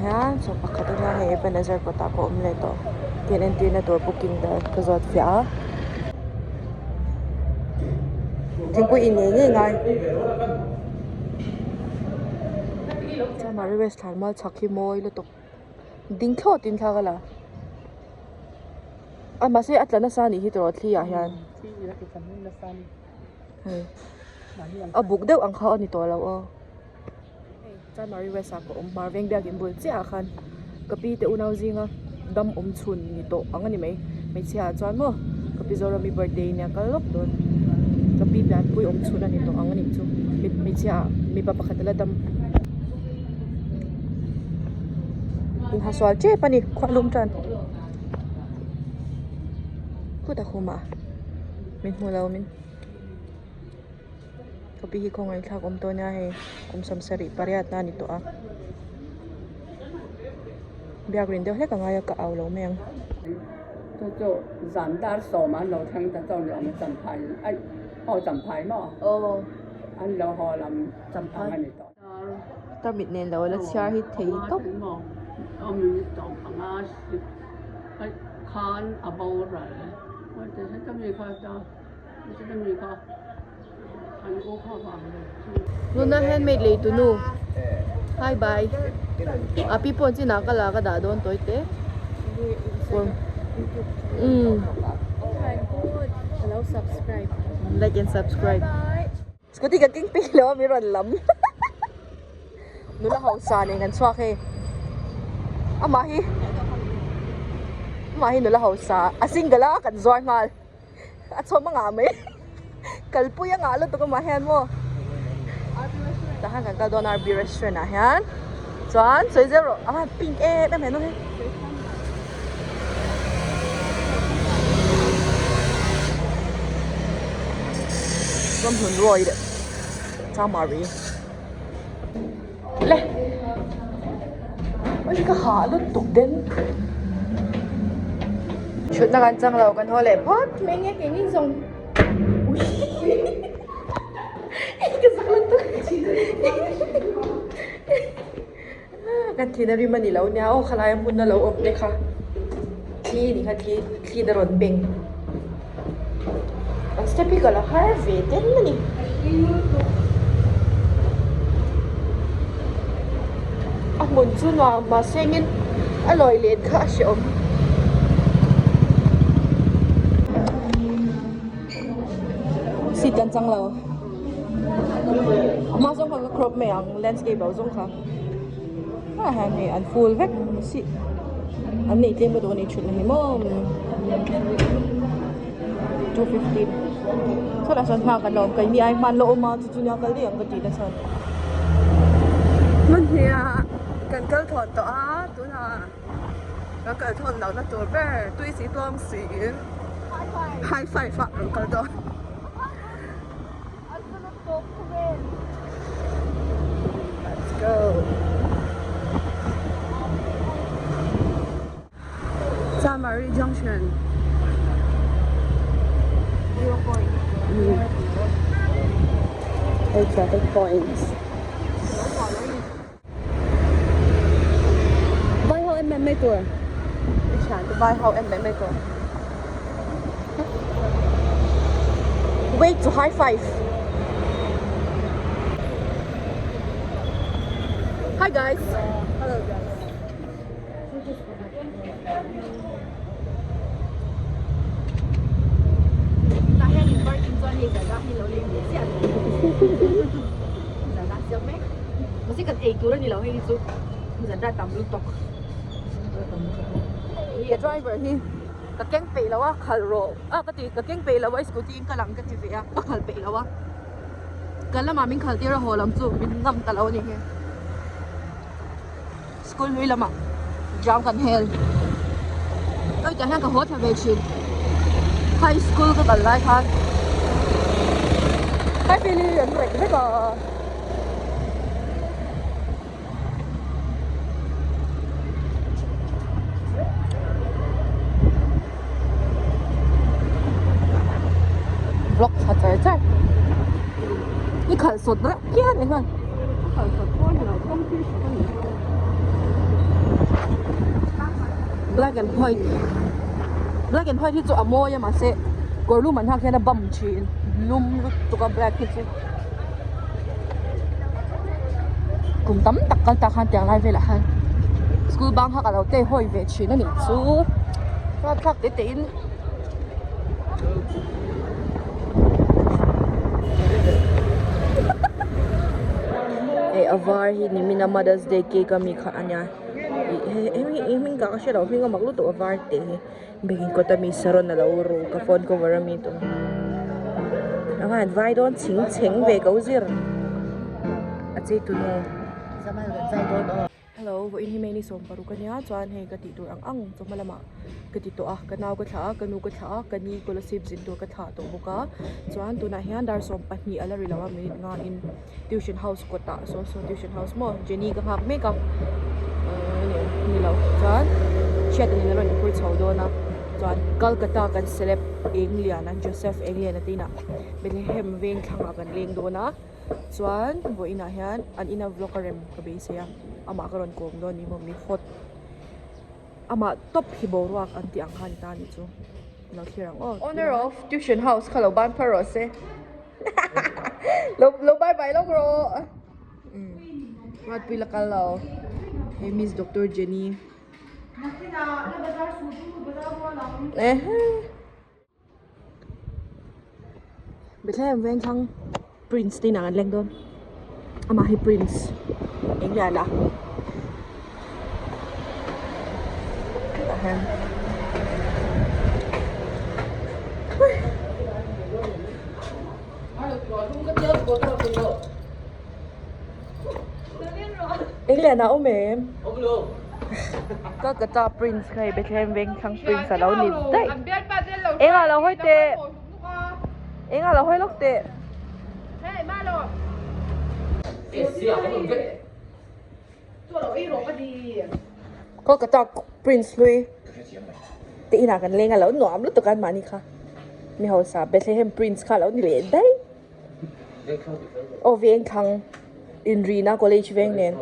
hian 11 a nia hei Ebenezer kawtah ka awm leh tawh tian entirna tur booking dan ka zawt fiah a thingpui in ngei ngei ngai Chanmari west thlan mual chhak hi mawi lutuk ding thlawt in thla ka la a mahse a tla nasa anih hi tawh thli ah hian hei a buk deuh ang kha a ni tawh lo aw. Hei Chanmari West ah ka awm hmar veng biakin bul chiah ah khan ka pi te unau zinga dam awm chhun ni tawh ang a ni mai hmeichhia ah chuan maw ka pi Zorami birthday nia kal lawk dawn ka pi pianpui awm chhun a ni tawh ang a nih chu hmeichhia ah mipa pakhat ala dam inhasual tep a ni khuahlum tan khutah khumah min hmu lo min. Copy hi khawngaih thlak awm tawh nia hei kum 78 na a ni tawh a biak rin deuh hlek a ngai a ka au lo mai ang. Chu chu zan dar sawm an lo thleng ta chaw ni awm champhai aih aw champhai maw aw an lo haw lam champhai a ni tawh. Tarmit nen lo la chhiar hi thei tawp. Khan a boral Luna handmade lei tu nu hi bye a pi pawh chinah ka la ka dah dawn tawi te umm like and subscribe scooty ka keng pek lo a min rawn lam nula hausa nen kan chhuak hei amah hi amah hi nula hausa a single a kan zuar nghal. A chhawm a ngah mai kalpui a ngah lutuk amah hian maw tah hian kan kal dawn a RB restaurant ah hian chuan sawi zel rawh a pink em em henu hi. Ramhlun Road Chamari le ui ka hah lutuk den thutna kan chang lo kan haw leh phawt mai nge kei ni zawng ui ka zak lutuk kan thihna rim a ni lo nia aw khalai a hmun a lo awm te kha thli a ni kha thli thli na rawn beng an step hi ka la har ve den a ni. A hmun chu nuam mahse engin a lawi let kha a hrehawm. Seat kan chang lo a hma zawng kha ka crop mai ang landscape lo zawng kha ah hian hei an full vek seat an nei tlem lutuk a ni thutna hi maw 250 sawtah sawn hma kan la awm keini ai hman la awm a chu chu nia kal daih ang ka tih na chhan. Hmun hnih ah kan kal thawn tawh a tunah kan kal thawn lohna tur ber tui si tlawm si high five ah kan kal dawn. Let's go. Samari Junction. 0 point. Hey, traffic points. Vai ho em em mai tur. Vai ho em em mai tur. Wait to high five. Hi guys. Hello guys. Tah hian in parking chuan hei zarda hi lo lei ve chiah lo. Zarda siam mek. Mahse kan ei tur a ni lo hei hi chu zarda tam lutuk. Hi a driver hi ka keng peih lo a khalh rawh a ka ti ka keng peih lo a scooty in ka lang ka ti ve a ka khalh peih lo a. Kan lamah min khalh tir a haw lam chu min ngam ta lo a ni hi. School hlui lamah jam kan hel oi tah hian ka haw thla ve thin high school ka kal lai khan high field hi an rek vek a vlog tha char char ni khalh sawt reuh phian e hman. Black and white black and white hi chu a mawi a mahse kawr lum an hak hian a bam thin lum lutuk a black hi chu kum tam tak kal tak khan tiang lai velah khan school bang kha ka lo tei hawi ve thin a nih chu thlak te te in. Hei a var hi nimin a mother's day cake ami kha a nia ih hei hming ka hre lo hming a mak lutuk a var tih hi baking kawt ami saron alo ru ka phone cover ami tawh a van vai dawn chhing chheng ve ko zir a chei tunu zai dawn aw. Hello, vawiin hi May ni 16 a nia chuan hei ka tih tur ang ang chawhma lamah ka ti tawh a, ka nau ka thlah a, ka nu ka thlah a, ka ni scholarship zin tur ka thlah tawh bawk a, chuan tunah hian dar 12 a la ri lo a minute ngain tuition house kawtah saw saw tuition house maw Jenny ka nghak mek a ni lo chuan hriat a ni rawn inphur chho dawn a chuan Calcutta kan celeb eng lian a Joseph eng lian a te inah Bethlehem veng thlangah kan leng dawn a. Chuan vawiinah hian an ina vlog a rem ka beisei a, amah ka rawn kawm dawn ni maw mi hot amah tawp hi boruak an tih ang kha a ni ta a nih chu lo thlir ang aw. Owner of tuition house kha lo ban phar rawh se lo lo bye bye lawk rawh umm Ruatpui la kal lo hei miss doctor Jenny Bethlehem Vengthlang Prince te inah an leng dawn amah hi Prince eng nge a la tah hian eng lian a awm em Calcutta Prince kha hei Bethlehem Vengthlang Prince a lo ni daih engah lo hawi teh engah lo hawi lawk teh. Kolkata Prince hlui te inah kan leng a lo nuam lutuk a anmahni kha mi hausa Bethlehem Prince kha a lo ni leh daih aw Vengthlang inrina college veng nen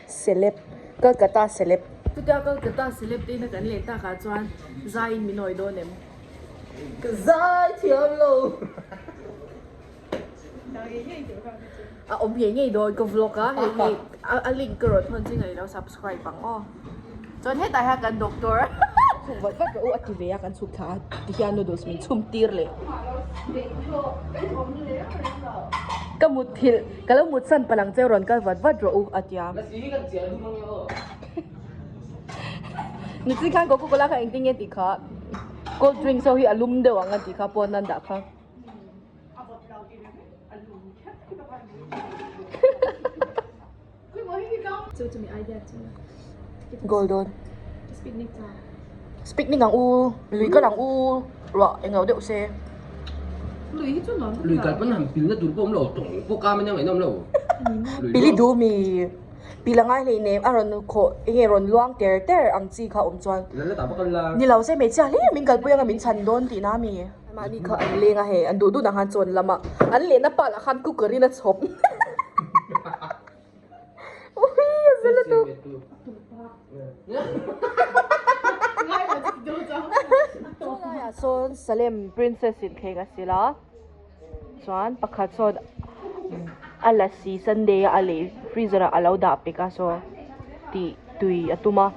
celeb Kolkata celeb chutia Kolkata celeb te ina kan leh takah chuan zaiin min awi dawn em ka zai thiam lo. A awm ngei ngei dawn ka vlog a hei hi a link ka rawn thawn zing a ilo subscribe ang aw chuan hetah hian kan doctor chhuk vat vat rawh u a ti ve a kan chhuk thla a tihian noodles min chhum tir leh ka mut thilh ka lo mut san palang che rawn kal vat vat rawh u a tia nutling khan coca cola kha engtin nge tih kha cold drinks ho hi a lum deuh ang a tih kha pawn an dah kha. Goal dawn picnic ang u lui kal ang u ruah eng lo deuh se Lui kal pawn han pilna tur pawh awm lo tawng pawh kam ania ngaihna awm lo Pili duh mi pil a ngai hleinem a rawn khawh eng nge rawn luang ter ter ang chi kha awm chuan ni lo se hmeichhia hlir min kalpui anga min chhan dawn tihna a mi. Mahni kha an leng a hei an duh duh khan chawn lam a an lehna pa lah khan cooker in a chhawp ui a zel a tu chulaiah sawn Salem princess in thleng a sil a chuan pakhat sawn a lasi sunday a a lei freezer ah a lo dah pek a saw tih tui a tum a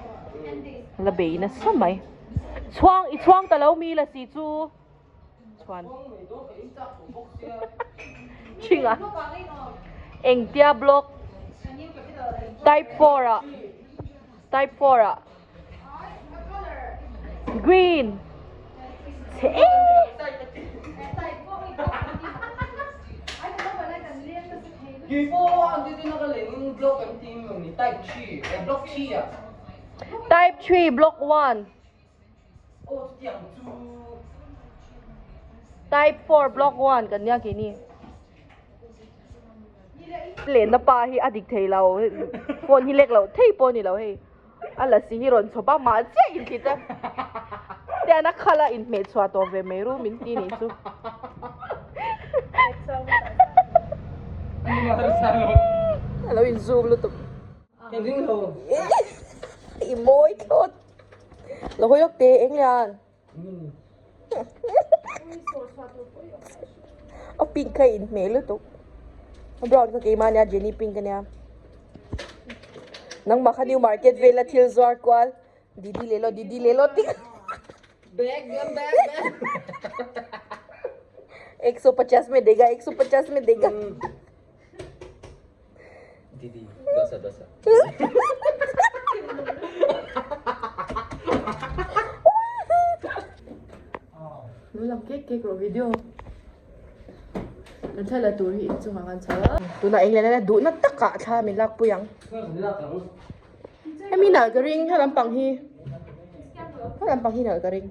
la bei nasa mai. Chhuang i chhuang ta lo mi la si chu chhuan thinga engtia block type 4 ah type 4 ah green chhe e Type 3 block 1 Type 4 block 1 kan nia keini Lenna pa hi a dik thei lo phone hi lek loh thei pawh a ni lo hei a lasi hi rawn chhawp a mah chiah inthlit a tian a khal a inhmeh chhuah tawh ve mai ru min ti nih chu. A lo in zoom lutuk. Ka ring lo. I mawi thlawt. Lo hawi lawk teh eng lian. A pink kha in hmeh lutuk. A brown kha keimah ania Jenny pink ania. Nangmah kha new market vela thil zuar kual didi leh law didi leh law tih Bag bag bag. ek so pachas mein dega ek so pachas mein dega. Didi dosa dosa. Lo lang kek kek rawh video. Kan thla la tur hi inchungah khan chho a. Tunah England a duhna takah thla min lakpui ang. Hemi nalh ka ring he lampang hi he lampang hi nalh ka ring.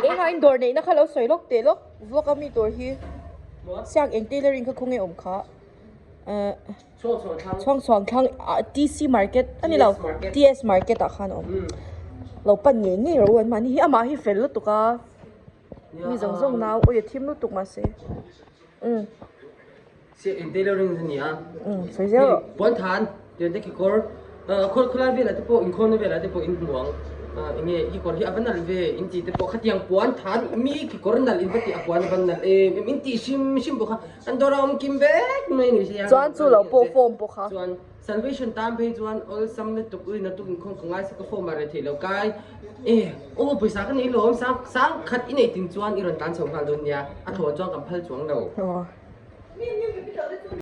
Engah in dawr neihna kha lo sawi lawk teh lawk vlog a mi tur hi siang eng tailoring kha khawnge awm kha eh. Chhuang chhuang thlang ah TC market a ni lo TS market ah khan a awm lo pan ngei ngei rawh u an mahni hi amah hi fel lutuk a mi zawng zawng nau awi a thim lutuk mahse umm umm sawi zel rawh. Puan than tian te kekawr khawl khawlai velah te pawh inkhawmna velah te pawh in hmu ang enge i kekawr hi a va nalh ve in tih te pawh khatiang puan than mi kekawr nalh in va tih a puan a va nalh em em in tih hrim hrim bawk a. An dawr a awm kim vek mai ni sia. Chuan chu lo pawh form pawh kha. Chuan salvation tan phei chuan awlsam lutuk ui naktuk inkhawm ka ngai se ka form ah reh theih lo kai e aw pawisa ka nei lawm sang sang khat i neih tin chuan i rawn tlan chho nghal dawn nia a thawn chuan kan phal chuang lo. Aw.